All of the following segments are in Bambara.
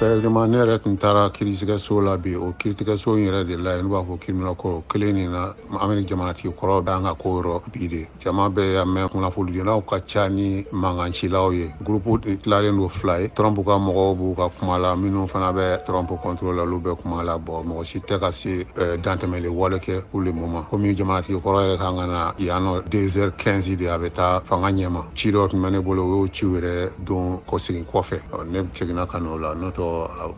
Effectivement, ne yɛrɛ tun taara kiiritigɛso la bi. O kiiritigɛso in yɛrɛ de la yen, n'u b'a fɔ criminal court kelen nin na, Ameriki jamanatigi kɔrɔ b'an ka ko yɔrɔ bi de. Jama bɛ yan mɛ, kunnafonidilaw ka ca ni mankancilaw ye. Groupe tilalen don fila ye. Trump ka mɔgɔw b'u ka kuma la, minnu fana bɛ Trump contre la, olu bɛ kuma la. Bon, mɔgɔ si tɛ ka se dantɛmɛli wale kɛ pour le moment. Komi jamanatigi kɔrɔ yɛrɛ kan ka na yan nɔ 2h15 de, a bɛ taa fanga ɲɛma. Ci dɔ tun bɛ ne bolo, o y'o ciw yɛrɛ don kɔsegin kɔfɛ, ne seginna ka n'o la. N'o tɛ,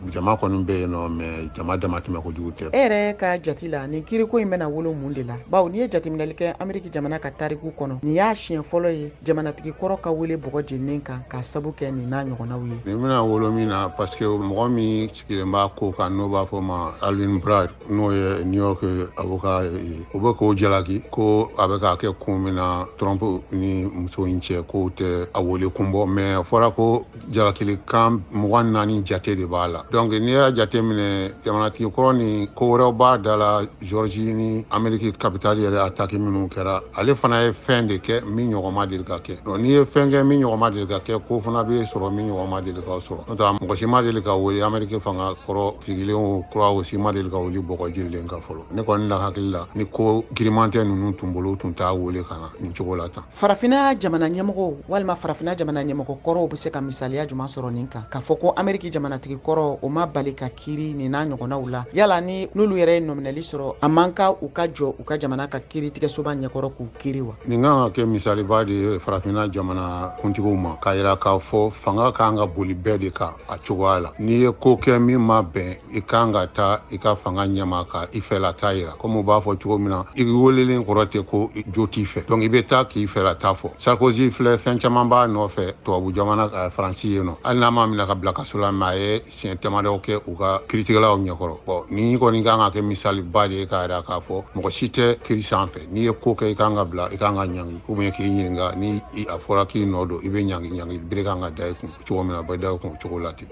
jama kɔni bɛ yen nɔ, mɛ jama dama tɛmɛ kojugu tɛ. E yɛrɛ ka jati la, nin kiriko in bɛna wolo mun de la? Bawo n'i ye jateminɛli kɛ Ameriki jamana ka tariku kɔnɔ, nin y'a siɲɛ fɔlɔ ye jamanatigi kɔrɔ ka wele bɔgɔ jeninen kan k'a sabu kɛ nin n'a ɲɔgɔnnaw ye. Nin bɛna wolo min na, parce que mɔgɔ min sigilen b'a ko kan, n'o b'a fɔ ma Alvin Bragg, n'o ye New York avocat ye, o bɛ k'o jalaki ko a bɛ k'a kɛ kun min na Trump ni muso in cɛ, k'o tɛ a wele kun bɔ. Mais a fɔra ko jalakilikan 24 jate de b'a la. Donc n'i y'a jate minɛ, jamanatigi kɔrɔ ni ko wɛrɛw b'a da la, Georgie ni Amérique capitale yɛrɛ attaque minnu kɛra, ale fana ye fɛn de kɛ min ɲɔgɔn ma deli ka kɛ. Donc n'i ye fɛn kɛ min ɲɔgɔn ma deli ka kɛ, ko fana bɛ sɔrɔ min ɲɔgɔn ma deli ka sɔrɔ. N'o tɛ, mɔgɔ si ma deli ka wele Amérique fanga kɔrɔ sigilen o kura o si ma deli ka wuli bɔgɔ jirilen kan fɔlɔ. Ne kɔni la hakili la, ni ko giriman tɛ ninnu tun bolo, tun t'a wele ka na nin cogo la tan. Farafinna jamana ɲɛmɔgɔw walima farafinna jamana ɲɛmɔgɔ kɔrɔw bɛ se ka misaliya jumɛn sɔrɔ nin kan, k'a fɔ ko Ameriki jamanatigi kɔrɔ o ma bali ka kiiri nin n'a ɲɔgɔnnaw la? Yala ni n'olu yɛrɛ ye nɔminɛli sɔrɔ, a man ka u ka jɔ u ka jamana ka kiiritigɛsoba ɲɛkɔrɔ k'u kiiri wa? Nin kan ka kɛ misaliba de ye farafinna jamana kuntigiw ma, k'a yira k'a fɔ fanga kan ka boli bɛɛ de kan a cogoya la. N'i ye ko kɛ min ma bɛn, i kan ka taa i ka fanga ɲɛma ka i fɛla ta yira. Komi u b'a fɔ cogo min na, i welelen kɔrɔ tɛ ko jo t'i fɛ. Donc i bɛ taa k'i fɛla ta fɔ. Sarkozy filɛ, fɛn caman b'a nɔfɛ tubabu jamana Faransi yen nɔ. Hali n'a ma minɛ ka bila kaso la, mɛ a ye siɲɛ damadɔ kɛ u ka kiritigɛlaw ɲɛkɔrɔ. Bon, ni kɔni kan ka kɛ misaliba de ye k'a yira k'a fɔ mɔgɔ si tɛ kiri sanfɛ. N'i ye ko kɛ, i kan ka bila, i kan ka ɲangi, ou bien k'i ɲininka. Ni a fɔra k'i nɔ don, i bɛ ɲangi. Ɲangi bere kan ka da i kun cogo min na, a bɛ da i kun o cogo la ten.